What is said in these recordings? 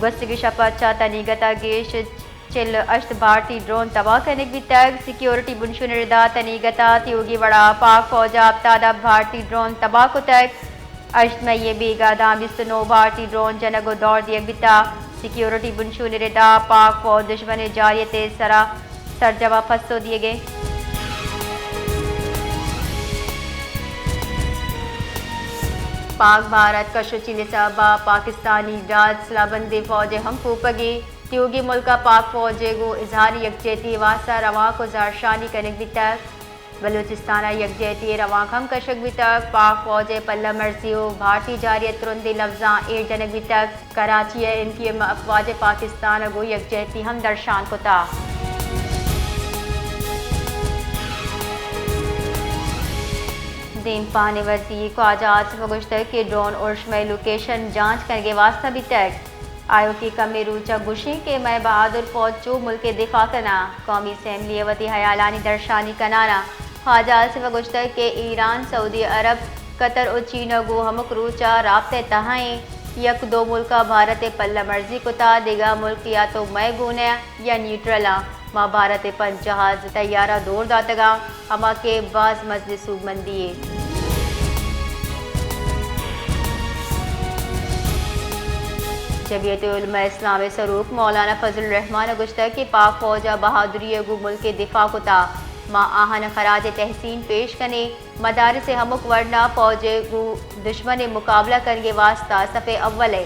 گوستگیں شپ ءَ چہ تنیگت ءَ گیش چل ءُ ہشت بھارتی ڈرون تباہ کنگ بیتگ۔ سیکیورٹی بنشون ءِ ردا تنیگت ءَ تیوگیں وڑ ءَ پاک فوج ءَ ہپتاد ءُ بھارتی ڈرون تباہ کتگ۔ ہشت مئی ءِ بیگاہ داں بیست ءُ نو بھارتی ڈرون جنگ ءُ دور دیگ بیتگ۔ سیکیورٹی بنشون ءِ ردا پاک فوج دشمن ءِ جارحیت ءِ سرا سرجم ءَ پسو دیگ ءَ۔ پاک بھارت کش ءُ چیل ءِ سبب ءَ پاکستانی ڈال سلاہ بندیں فوج ءِ ہم کوپگے۔ تیوگیں ملک ءَ پاک فوج ءِ گوں اظہار یکجہتی ءِ واستہ روانک ءُ زہرشانی کنگ بیتگ۔ بلوچستان ءَ یکجہتی ءِ روانک ہم کشگ بیتگ۔ پاک فوج ءِ پلہ مرزی ءُ بھارتی جارحیت ترندیں لبزاں ایر جنگ بیتگ۔ کراچی ءَ ایم کیو ایم ءِ افواج ءَ پاکستان ءَ گوں یکجہتی ہم درشان کتگ۔ دیمپان ءِ وزیر خواجہ آصف ءَ گوشتگ کہ ڈرون ارش مئے لوکیشن جانچ کنگ ءِ واستہ بیتگ۔ آیوکیں کمیں روچ ءَ گوشیں کہ مئے بہادر فوج چو ملک ءِ دفاع کناں۔ قومی اسمبلی ءَ وتی ہیالانی درشانی کنان ءَ خواجہ آصف ءَ گوشتگ کہ ایران، سعودی عرب، قطر ءُ چین ءَ گوں ہمک روچ ءَ رابطہ ءِ تہا ایں۔ یک دو ملک ءَ بھارت ءِ پلہ مرزی کتگ، دگہ ملک یا تو مئے گون ءَ یا نیوٹرل آں۔ ما بھارت ءِ پنچ جہاز ءِ طیارہ دور داتگ آں، ہما کہ باز مزنیں سوبمندی یے۔ جمعیت علماء اسلام ءِ سروک مولانا فضل الرحمان ءَ گوشتگ کہ پاک فوج ءَ بہادری ءَ گوں ملک ءِ دفاع کتگ، ما آہان ءَ خراج تحسین پیش کنیں۔ مدارس ءِ ہمک ورنا فوج ءِ گوں دشمن ءِ مقابلہ کنگ ءِ واستہ صف اول ءَ۔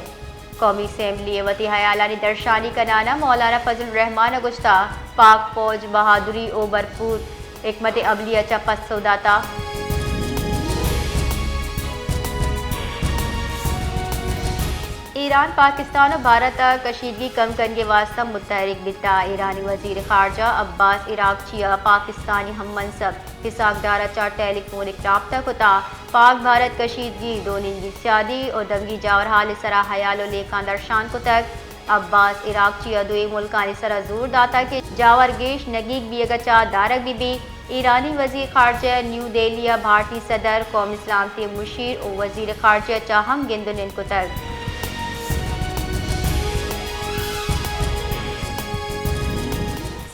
قومی اسمبلی ءَ وتی ہیالانی درشانی کنان ءَ مولانا فضل الرحمان ءَ گوشتگ، پاک فوج بہادری ءُ بھرپور حکمت عملی ءَ چہ پسو داتگ۔ ایران پاکستان ءُ بھارت ءَ کشیدگی کم کنگ ءِ واستہ متحرک بیتگ۔ ایرانی وزیر خارجہ عباس عراقچی ءَ پاکستانی ہم منصب اسحاق ڈار ءَ چہ ٹیلی فونک رابطہ کتگ۔ پاک بھارت کشیدگی، دو نیمگی سیادی ءُ دمگی جاورحال ءِ سرا ہیال ءُ لیکہاں درشان کتگ۔ عباس عراقچی ءَ دوئیں ملکانی سرا زور داتگ کہ جاور گیش نگیگ بیگ ءَ چہ دارگ بہ بیت۔ ایرانی وزیر خارجہ ءَ نیو دہلی ءَ بھارتی صدر، قومی سلامتی ءِ مشیر ءُ وزیر خارجہ ءَ چہ ہم گند ءُ نند کتگ۔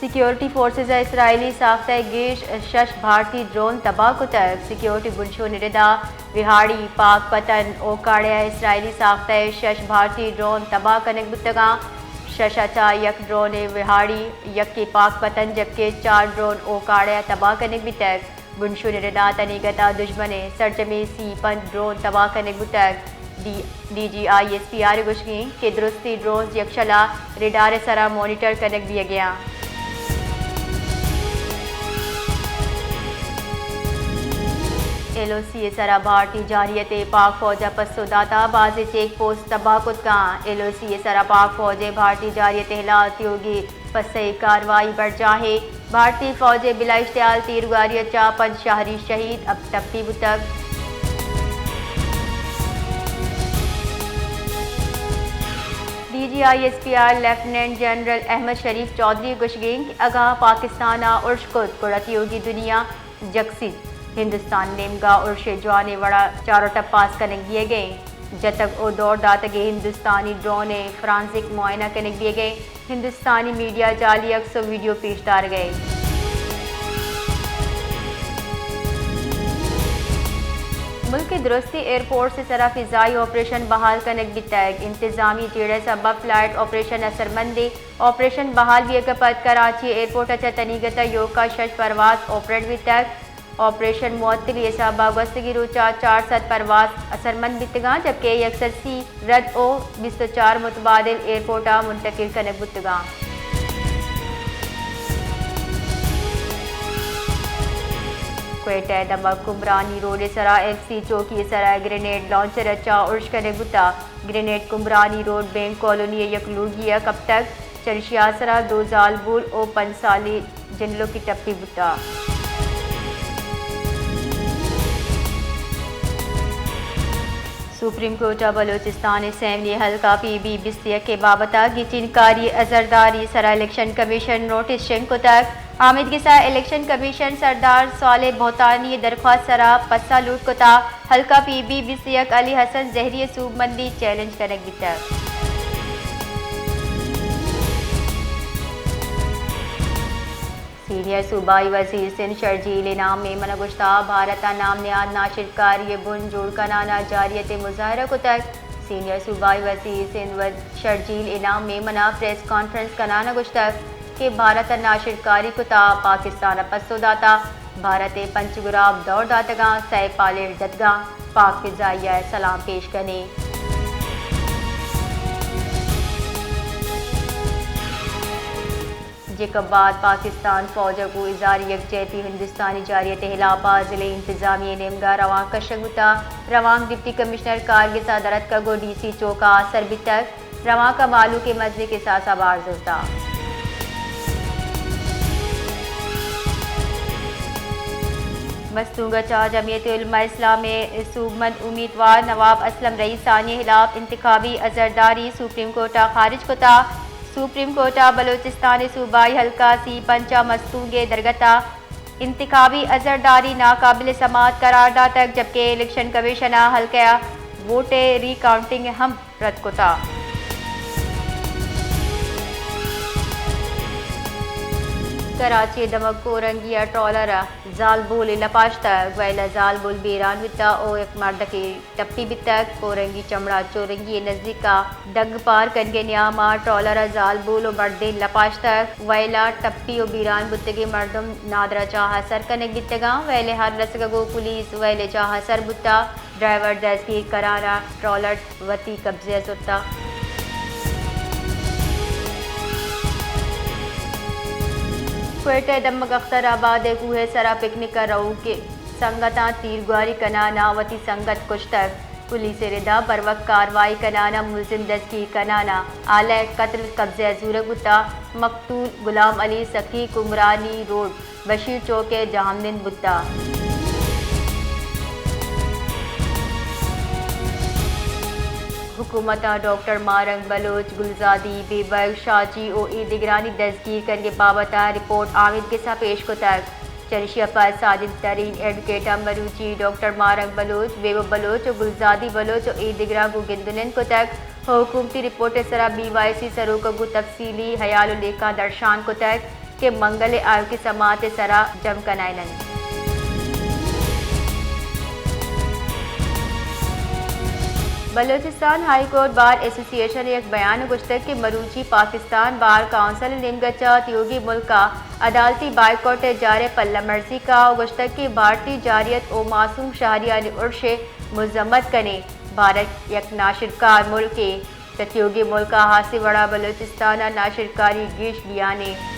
سیکیورٹی فورسز ءَ اسرائیلی ساختہ ءِ گیش شش بھارتی ڈرون تباہ کتگ۔ سیکیورٹی بنشون ءِ ردا وہاڑی، پاک پتن، اوکاڑہ ءَ اسرائیلی ساختہ ءِ شش بھارتی ڈرون تباہ کنگ بوتگ آں۔ شش ءَ چہ یک ڈرون ءِ وہاڑی، یکے پاک پتن، جبکہ چار ڈرون اوکاڑہ ءَ تباہ کنگ بیتگ۔ بنشون ءِ ردا تنیگت ءَ دژمن ءِ سرجمیں سی پنچ ڈرون تباہ کنگ بوتگ۔ D, D G I S P R ءِ گوشگ انت کہ درستیں ڈرونز یکشل ءَ ریڈار ءِ سرا مانیٹر کنگ بیگ ءَ انت۔ ایل او سی ءِ سرا بھارتی جارحیت ءَ پاک فوج ءَ پسو داتگ، بازیں چیک پوسٹ تباہ کتگ انت۔ ایل او سی ءِ سرا پاک فوج ءِ بھارتی جارحیت ءِ ہلاس دیوگی پسہ ءِ کاروائی برجاہ ایں۔ بھارتی فوج ءِ بلا اشتعال تیرگواری ءَ چہ پنچ شہری شہید، ہپت ٹپی بوتگ۔ D G I S P R lieutenant general Ahmed Sharif Chaudhry ءِ گوشگ انت کہ اگاں پاکستان ءَ ارش کت گڑا تیوگی دنیا جکسیت۔ ہندوستان ءِ نیمگ ءَ ارش ءِ جوانیں وڑ ءَ چار ءُ ٹپاس کنگ بیگ ءَ انت۔ جتگ ءُ دور داتگیں ہندوستانی ڈرون ءِ فورانزک معائنہ کنگ بیگ ءَ انت۔ ہندوستانی میڈیا ءَ جعلی عکس ءُ ویڈیو پیش دارگ ءَ انت۔ ملک ءِ درستیں ایئرپورٹس ءِ سرا فضائی آپریشن بحال کنگ بیتگ۔ انتظامی جیڑہ ءِ سبب فلائٹ آپریشن اثرمند انت۔ آپریشن بحال بیگ ءَ پد کراچی ایئرپورٹ ءَ چہ تنیگت ءَ ایوک ءَ شش پرواز آپریٹ بیتگ۔ آپریشن معطلی ءِ سبب ءَ گوستگیں روچ ءَ چار سد پرواز اثرمند بیتگ انت، جبکہ یک سد سی رد ءُ بیست ءُ چار متبادل ایئرپورٹ ءَ منتقل کنگ بوتگ انت۔ کوئٹہ ءِ دمگ کمبرانی روڈ ءِ سرا ایف سی چوکی ءِ سرا گرینیڈ لانچر ءَ چہ ارش کنگ بوتگ۔ گرینیڈ کمبرانی روڈ بینک کالونی ءِ یک لوگی ءَ کپتگ۔ چریشی ءِ آسرا دو زالبول ءُ پنچ سالی جنلوکی ٹپی بوتگ۔ سپریم کورٹ ءَ بلوچستان اسمبلی حلقہ پی بی بیست یک ءِ بابت ءَ گچین کاری ءِ زرداری ءِ سرا الیکشن کمیشن ءَ نوٹس شنگ کتگ۔ آمید گس ءَ الیکشن کمیشن ءَ سردار صالح بہتانی ءِ درخواست ءِ سرا پسہ لوٹ کتگ۔ حلقہ پی بی بیست یک علی حسن زہری ءِ سوبمندی چیلنج کنگ بیتگ۔ سینئر صوبائی وزیر سندھ شرجیل انعام میمن ءَ گوشتگ، بھارت ءَ نام نہاد ناشرکاری ءِ بن جوڑ کنان ءَ جارحیت ءِ مظاہرہ کتگ۔ سینئر صوبائی وزیر سندھ و-، شرجیل انعام میمن ءَ پریس کانفرنس کنان ءَ گوشتگ کہ بھارت ءَ ناشرکاری کتگ، پاکستان ءَ پسو داتگ، بھارت ءَ پنچ گراب دور داتگاں، سئے پالش جتگاں، پاک فضائیہ ءَ سلام پیش کنیں۔ جیکب آباد، پاکستان فوج ءَ گوں اظہار یکجہتی ہندوستانی جارحیت ءِ ہلاپ ءَ ضلعی انتظامیہ ءِ نیمگ ءَ روانک کشگ بوتگ۔ روانک ڈپٹی کمشنر کارگس ءَ دراتکگ ءُ ڈی سی چوک ءَ آسر بیتگ۔ روانک ءَ مہلوک ءِ مزنیں کساس ءَ بار زرتگ۔ مستونگ ءَ چہ جمعیت علماء اسلام ءِ سوبمند امیتوار نواب اسلم رئیسانی ءِ ہلاپ انتخابی عذرداری سپریم کورٹ ءَ خارج کتگ۔ سپریم کورٹ ءَ بلوچستان ءِ صوبائی حلقہ سی پنچ ءَ مستونگ ءِ درگت ءَ انتخابی عذرداری ناقابل سماعت قرار داتگ، جبکہ الیکشن کمیشن ءَ حلقہ ءَ ووٹ ءِ ری کاؤنٹنگ ہم رد کتگ۔ کراچی ءِ دمگ کورنگی ءَ ٹرالر ءَ زالبولے لپاشتگ، وئیل ءَ زالبول بیران بیتگ ءُ یک مردکے ٹپی بیتگ۔ کورنگی چمڑا چورنگی ءِ نزیک ءَ ڈنگ پار کنگ ءِ نیام ءَ ٹرالر ءَ زالبول ءُ مردین لپاشتگ۔ وئیل ءَ ٹپی ءُ بیران بوتگیں مردم نادراہ جاہ ءَ سر کنگ بیتگاں۔ وئیل ءِ ہر رسگ ءَ گوں پولیس وئیل ءِ جاہ ءَ سر بوتگ۔ ڈرائیور دزگیر کنان ءَ ٹرالر وتی قبضہ ءَ زرتگ۔ کوئٹہ ءِ دمگ اختر آباد ءِ کوہ ءِ سرا پکنک ءَ روک ءَ سنگتاں تیرگواری کنان ءَ وتی سنگت کشتگ۔ پولیس ءِ ردا بروک کاروائی کنان ءَ ملزم دزگیر کنان ءَ آلہ ءِ قتل قبضہ ءَ زورگ بوتگ۔ مقتول غلام علی سخی کمرانی روڈ بشیر چوک ءِ جہمنند بوتگ۔ حکومت ءَ ڈاکٹر ماہ رنگ بلوچ، گلزادی، بیبرگ، شاہ جی ءُ اے دگرانی دزگیر کنگ ءِ بابت ءَ رپورٹ آمیدگس ءَ پیش کتگ۔ چریشی ءَ پد ساجد ترین ایڈوکیٹ ءَ مروچی ڈاکٹر ماہ رنگ بلوچ، بیبو بلوچ ءُ گلزادی بلوچ ءُ اے دگراں گوں گند ءُ نند کتگ۔ حکومتی رپورٹ ءِ سرا بی وائی سی سروک ءَ گوں تفصیلی ہیال ءُ لیکہ درشان کتگ کہ منگل ءَ آیوکیں سماعت ءِ سرا جم کنائین انت۔ بلوچستان ہائی کورٹ بار ایسوسی ایشن ءَ یک بیان ءَ گوشتگ کہ مروچی پاکستان بار کونسل ءِ نیمگ ءَ چہ تیوگیں ملک ءَ عدالتی بائیکاٹ ءِ جار ءِ پلہ مرزی کتگ ءُ گوشتگ کہ بھارتی جارحیت ءُ معصوم شہریانی ارش ءِ مذمت کنیں۔ بھارت یک ناشرکار ملکے، چہ تیوگیں ملک ءَ ہاسیں وڑ ءَ بلوچستان ءَ ناشرکاری گیش بیان انت۔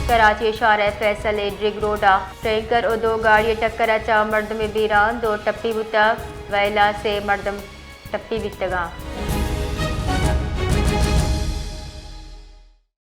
کراچی ءِ شارع فیصل ءِ ڈرگ روڈ ءَ ٹینکر ءُ دو گاڑی ءِ ٹکر ءَ چار مردم بیران، دو ٹپی بوتگ، وئیل ءَ سے مردم ٹپی بیتگاں۔